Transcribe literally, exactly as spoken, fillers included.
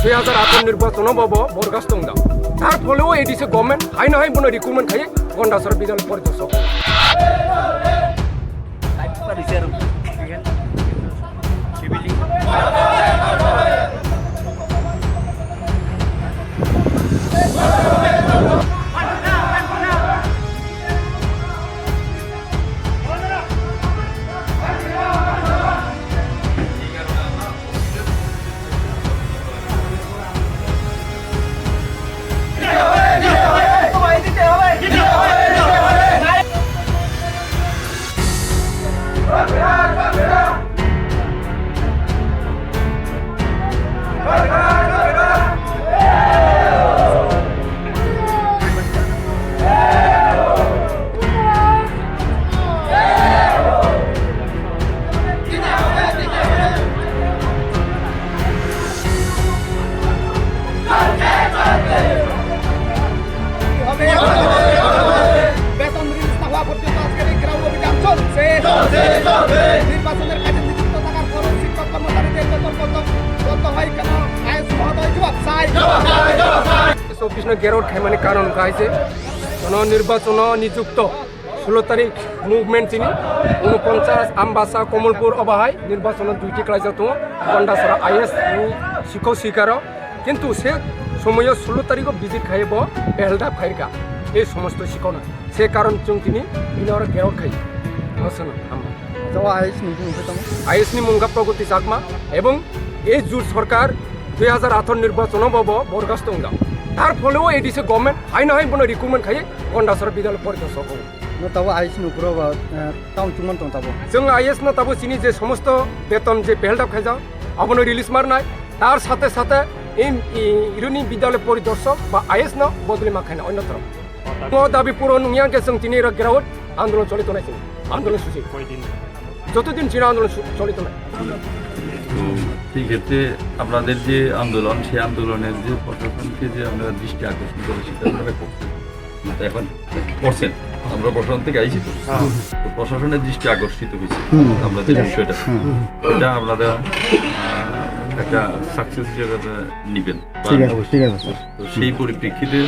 Dui hazar atharo nirbachon o bo bo borgas tong da. Tar phole o A D C government hai no hai bono recruitment khai Gondasora Bidal Poridorsok. বেতন রিলিজ না হওয়া পর্যন্ত আজকের এই ঘেরাও অভিযান চলছে। চলছে, চলছে। নির্বাচনের কাজে নিযুক্ত থাকার পরও শিক্ষক কর্মচারীদের বেতন বন্ধ, বন্ধ হয় কেন? আইএস মহোদয় জবাব চাই। জবাব চাই, জবাব চাই। Office no ঘেরাও খাইমানি কারণ wngkha hai se, jono nirbachono nijukto sullo tarik movement chini unoponchas Ambasa, Komolpur obo hai nirbachono duty khlaijak tongo, Gondasora I S ni sikhok sikaro, kintu se somoyo sullo tariko visit khai bo peheldap khairka ei somosto sikhokno, se karon chwng tini bini oro gerok khai. Aswkno, hamba. Tamo I S ni mung khe tamo? I S ni mung kha Pragoti Chakma, ebong ei jut sorkar dui hazar atharo nirbachono bo bo borgas tong da. Tar phole o A D C government hai no hai bono recruitment khai Gondasora Bidal Poridorsok. No tabo I S ni ukro ba, eh, town chungman tong tabo. Chwng I S no tabo chini je somosto beton je peheldap khaijak, abono release marnai, tar sathe sathe in, i, ironi Bidal Poridorsok ba I S no bodoli ma khaina onno toro. Mo dabi puron wngya khe chwng tini ro ground andolon choli tongnai chini. Andolon susi. Joto din chini andolon su-, choli tongnai. তো সেই ক্ষেত্রে আপনাদের যে আন্দোলন, সেই আন্দোলনের যে প্রশাসনকে যে আমরা দৃষ্টি আকর্ষণ করেছি, সেটা আপনারা করছেন। এখন করছেন, আমরা প্রশাসন থেকে আইছি তো। তো প্রশাসনের দৃষ্টি আকর্ষিত হয়েছে আপনাদের বিষয়টা। এটা আপনারা, আহ, একটা সাকসেস হিসেবে আপনারা নিবেন। ঠিক আছে, ঠিক আছে, স্যার। তো সেই পরিপ্রেক্ষিতে